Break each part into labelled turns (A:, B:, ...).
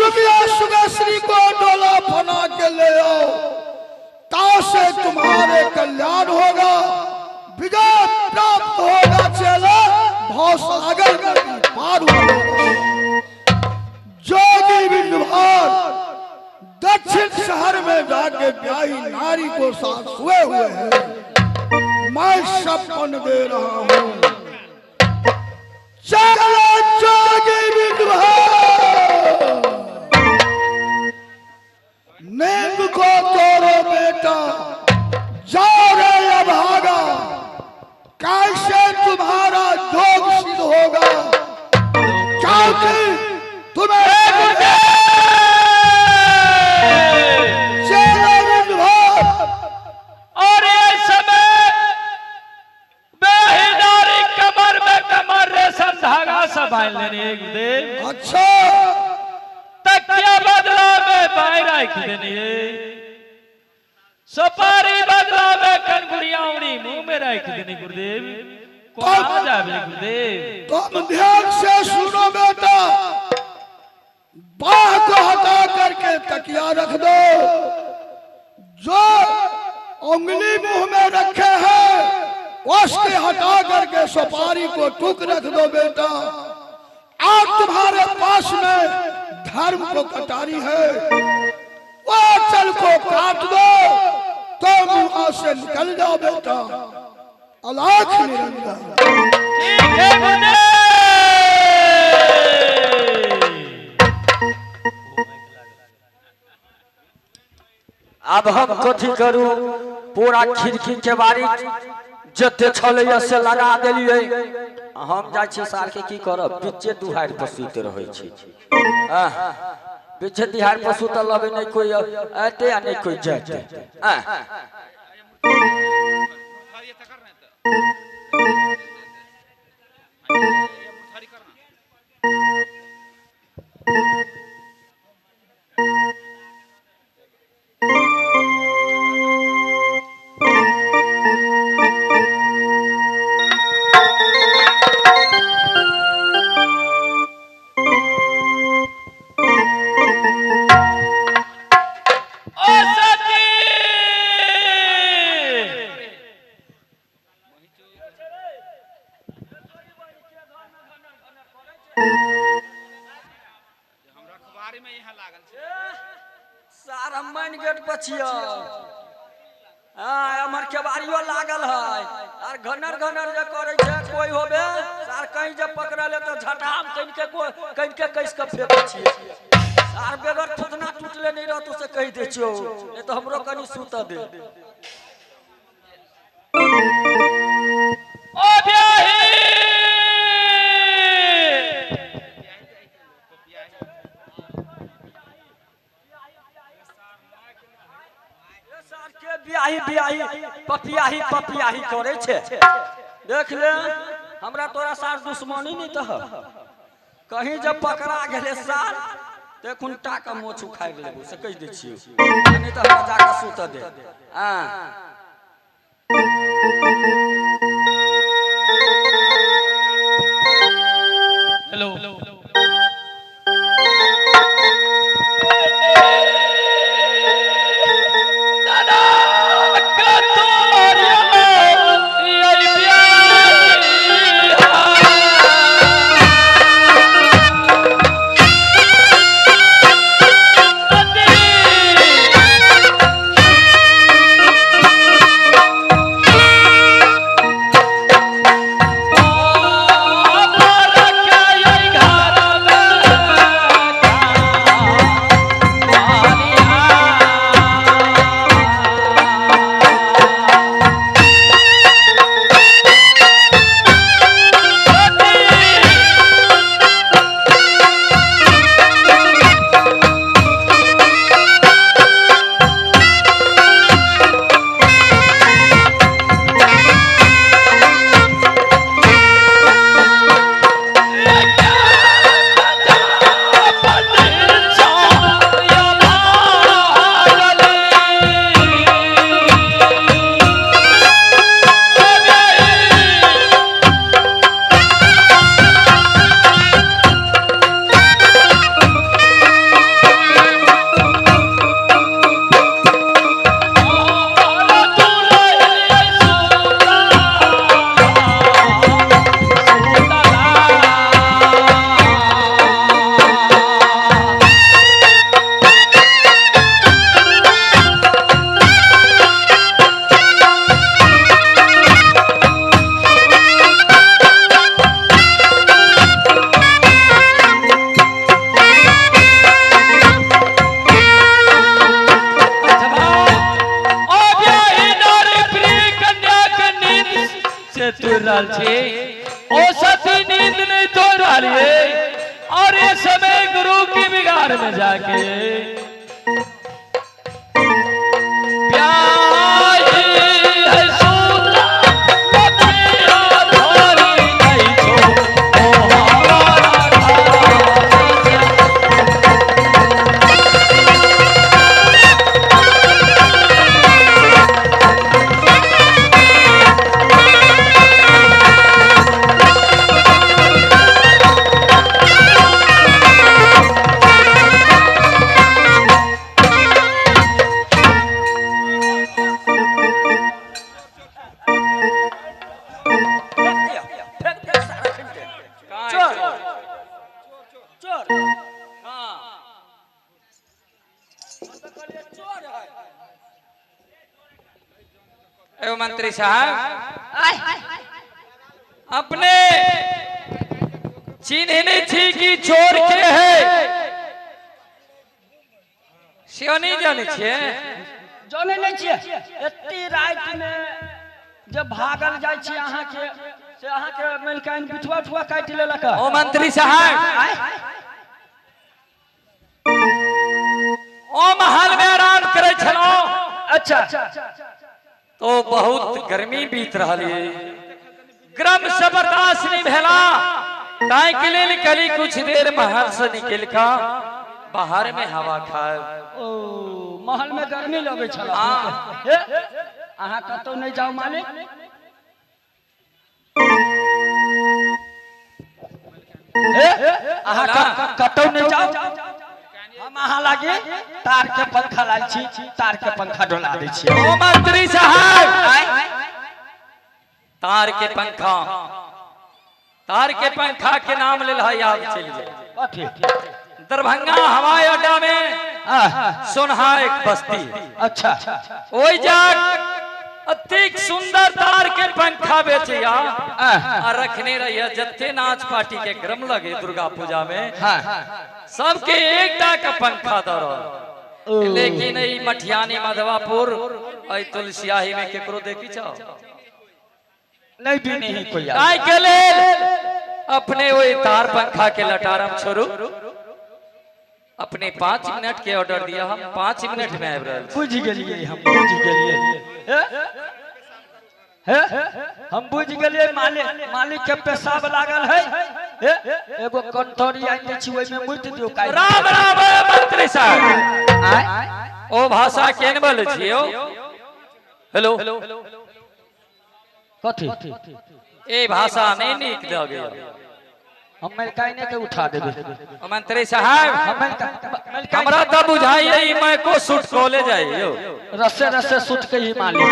A: सुगिया सुगश्री को डोला बना के ले आओ, तासे तुम्हारे कल्याण होगा, विजय प्राप्त होगा। चेला भवसागर नदी पार होगा। जोगी विंध्यभार दक्षिण शहर में जाके ब्याही नारी को साथ सोए हुए हैं। मैं सपन दे रहा हूं। चलो जोगी विंध्यभार, नींद को तोड़ो बेटा, जाओ रे अभागा, कैसे तुम्हारा जोग सिद्ध होगा, क्योंकि तुम्हें
B: और ये समय बेहिदारी कमर में कमर रेशम धागा सब बांध लेने गुरुदेव।
A: अच्छा,
B: तकिया बदला में बाई रख देनी, सुपारी बदला में कनगुड़िया उड़ी मुंह में रख देनी गुरुदेव। कौन जावे गुरुदेव?
A: तुम ध्यान से सुनो बेटा, बाह को हटा करके तकिया रख दो, जो उंगली मुंह में रखे हैं उसके हटा करके सुपारी को टुक रख दो बेटा। आज तुम्हारे पास में धर्म को कटारी है, वो चल को काट दो तो मुंह से निकल जाओ बेटा। अलाख निरंजन।
B: ठीक है गुरुदेव।
C: अब हम कथी करू, पूरा खिड़की के बारी जते छलैया से लगा देलियै। हम जाइ छी सार के की करब, बीचे दुहार पर सुति रहै छी। बीचे दुहार पर सुतल रहबै, नहि कोई ऐते आ नहि कोई जाते। सारा मेन गेट पर छियै, हमर केबाड़ियो लागल है, और घनर घनर जे करे छै कोई होबे सार कहीं जब पकड़ले तो झटाम कन के कन के कस के फेंकै छियै। सार बेगर थुतना टूटले नहीं रहतो से कहि दै छियौ, नहीं तो हमरो कनी सुत दे।
B: ओ ब्याही
C: के बियाही बियाही पपियाही पपियाही करे छे, देख ले हमरा तोरा सार दुश्मनी नहीं तह, कहीं जब पकड़ा गेले सार ते खुनटा के मोछ उखाड़ लेबो से कहि दै छियौ, नहीं तो हमरा जाके सुत दे।
B: हेलो रहल छी ओ सती नींद नहीं तोड़ रहल ये और ये समय गुरु के बिगाड़ में जाके मंत्री साहब अपने चिन्हने छी कि चोर के है से नहीं जाने छिए
C: जाने नहीं छिए। एत्ती रात में जब भागल जाय छी अहाँ के से अहाँ के मलकाइन बिठुआ ठुआ काटि लेलक।
B: ओ मंत्री साहब ओ महल में आराम करे छलो।
C: अच्छा
B: तो बहुत गर्मी बीत रहा है गर्म से बर्दाश्त नहीं भेला ताई के लिए कली कुछ देर महल से निकल का बाहर में हवा खाए।
C: ओ महल में गर्मी लगे छल। अहाँ कतौ नहीं जाओ मालिक। अहाँ कतौ नहीं जाओ हम अहाँ लागे तार के पंखा लाल छी तार के पंखा डोला दै छी।
B: ओ मंत्री साहब तार के पंखा के नाम लेल है याद चलि जाए। दरभंगा हवाई अड्डा में सोनहा एक बस्ती।
C: अच्छा
B: ओहि जाग अतिक सुंदर तार के पंखा बेचिया आ रखने रहिया जत्ते नाच पार्टी के क्रम लगे दुर्गा पूजा में सबके एकटा का पंखा दर। लेकिन ई मठियानी मधवापुर ऐ तुलसियाही में केकरो देखी छौ
C: नहीं भी नहीं कोई।
B: ताई के लेल अपने वही तार पंखा के लटारम छोड़ू। अपने 5 मिनट के ऑर्डर दिया हम 5 मिनट में आबि रहल छी।
C: बुझ गेलिए हम बुझ गेलिए हम बुझ गेलिए मालिक मालिक के पेशाब लागल है एगो कंटोरी आनि दै छी ओहि में मुति दियौ।
B: राम राम मंत्री साहब ओ भाषा केन बोलै छी यौ। हेलो
C: कथी
B: ए भाषा नहीं नीक लगे
C: हम मलकाइने के उठा देबे।
B: मंत्री साहब हमरा त बुझाइए ई मैं को सूट कॉलेज आई यो
C: रस्से रस्से सूट के ही मालिक है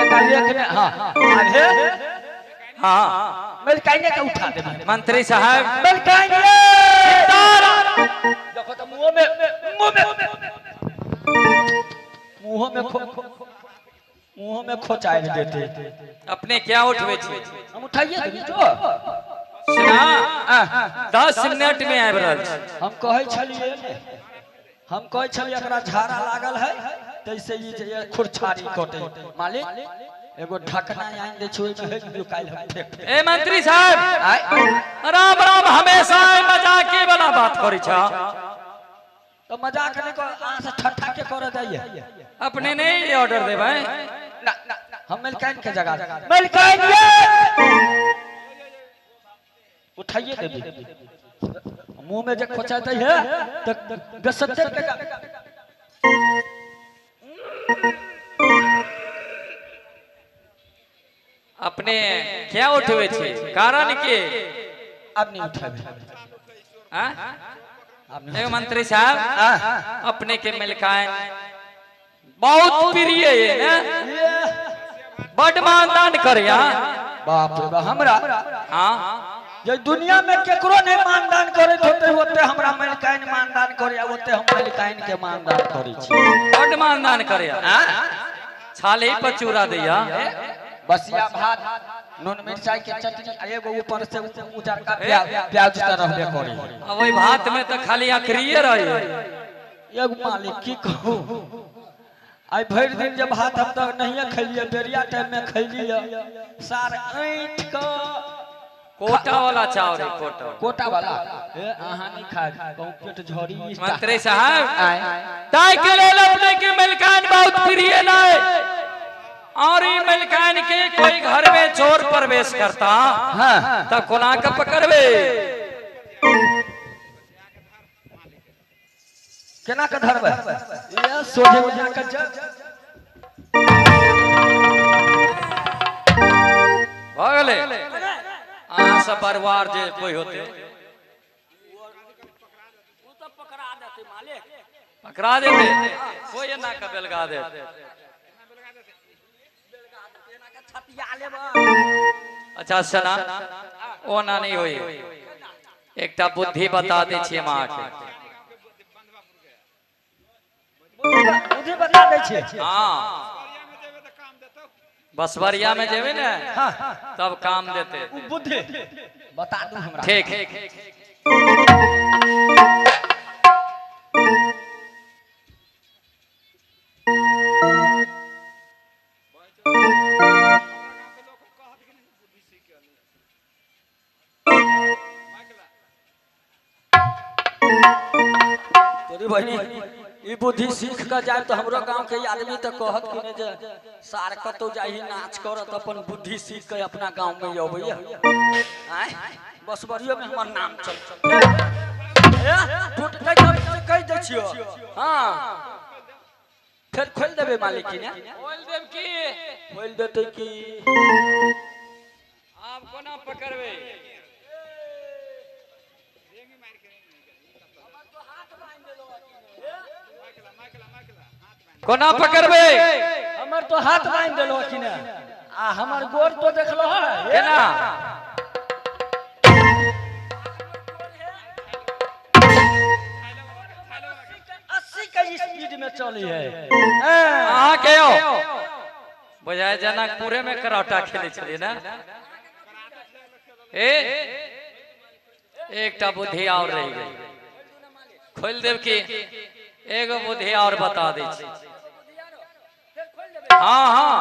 C: एक एक ने। हां अरे
B: हां
C: मलकाइने के उठा देबे।
B: मंत्री साहब
C: मलकाइने देखो त मुंह में मुंह में खोचाइल देते।
B: अपने क्या उठवे छी
C: हम उठाइए देबे जो
B: सुना 10 मिनट में आबि रहल छी।
C: हम कहै छलियै एकरा झाड़ा लागल है तैसे ई जे खुरछारी कटे मालिक एगो ढकना आनि दै छी ओहि में हेक दियौ काल्हि हम फेक।
B: ए मंत्री साहब राम राम हमेशा मजाके वाला बात करै छ
C: तो मजाक नहीं कर अहाँ से ठट्ठा के कर जाइए।
B: अपने नहीं ऑर्डर देबै
C: ना हम मलकाइन के जगह मलकाइन उठाइए देबी मुंह में जे खोचाते है तो गसते के
B: अपने क्या उठवे छी कारण के
C: अब नहीं उठाबे।
B: हां ए मंत्री साहब अपने के मलकाइन बहुत प्रिय है ना बड़ मानदान करया।
C: बाप रे बाप हमरा
B: हां
C: जे दुनिया में केकरो नहीं मानदान करे होते होते हमरा मलकाइन मानदान करे ओते हम मलकाइन के मानदान करे छी
B: बड़ मानदान करे।
C: हां
B: छाले पर चूरा दैया
C: बसिया भात नून मिरचाई के चटनी एगो ऊपर से उजरका प्याज त रहबे करे।
B: आ ओई भात में त खाली अखरिए रहे।
C: एगो मालिक की कहू आई भरि दिन जब भात हम तक नहीं खैलिए, बेरिया टाइम में खैलिए, सार ऐंठ के
B: कोटा वाला चावल है, कोटा
C: कोटा वाला ए अहाँ नहीं खा कहूं पेट झड़ी।
B: मंत्री साहब ताई के लेल अपने के मलकान बहुत प्रिय नहीं, और ई मलकान के कोई घर में चोर प्रवेश करता
C: हां
B: त कोना के पकड़बे?
C: केना के धरबे? ये सोझे बुझा के जब
B: भ गेलै। अहाँ सब परिवार जे कोई होते पकड़ा देते, कोई ना के बेलगा दे। अच्छा सना ओ ना नहीं होई, एकटा बुद्धि बता दे छियै माँ के।
C: बुद्धि बता दे छियै?
B: हाँ, बसवरिया में जेबे ने तब काम देते।
C: बुद्धि बता दू हमरा।
B: ठीक।
C: तोरी बहिनी ई बुद्धि सीख के जाए तो हमरो गांव के आदमी तो कहत कि ने जे सार कतौ जाही नाच करत, अपन बुद्धि सीख के अपना गांव में अबैया। आय बसवरियो में हमर नाम चल ए टूट के कह दे छियो। हां फिर खोल देबे मालिक ने,
B: खोल देब की
C: खोल देते की
B: आप कोना पकड़बे? कोना पकड़बे?
C: हमर तो हाथ बांध देलो कि ने, आ हमर गोर तो देखलो है
B: केना?
C: अस्सी के स्पीड में चली है।
B: अहाँ के हो बुझाय जनकपुरे में कराटा खेले छलिए ना। ए एकटा बुद्धि और रह गई, खोल देब की एगो बुद्धि और बता दै छी। हाँ हाँ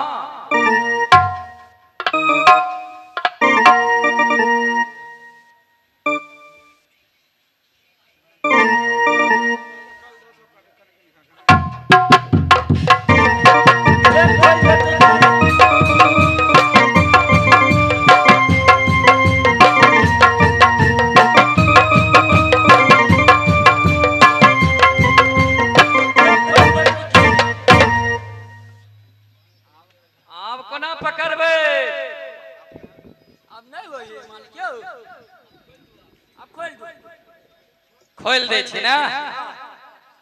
B: खोल दे छी ना।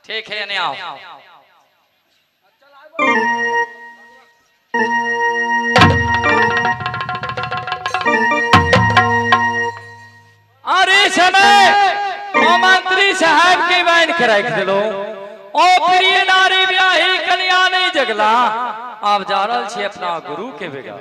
B: ठीक है ने आओ। अरे समय ओ मंत्री साहब के बांध के रख दिलो, ओ प्रिय नारी ब्याही कन्या नहीं जगला, आप जा रहल छी अपना गुरु के बेगा।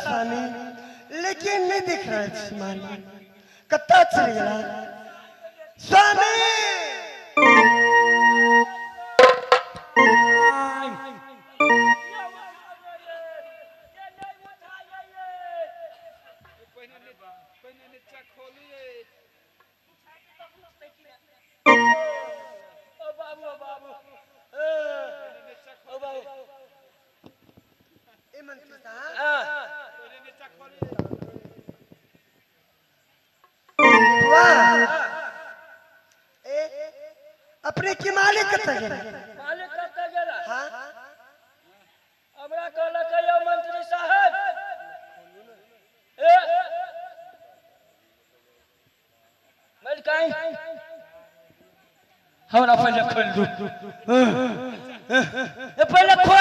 D: स्वामी, लेकिन नहीं देख रहल छी मालिक। कतऽ चलि गेला स्वामी? ए मंत्री साहब, वाह, ए अपने के मालिक कतऽ गेल?
C: मालिक कतऽ गेला?
D: हाँ।
C: हमरा कहलक यौ मंत्री साहब, ए मलिकाइन, हमरा पहिले खोलि दू, ए पहिले खोल।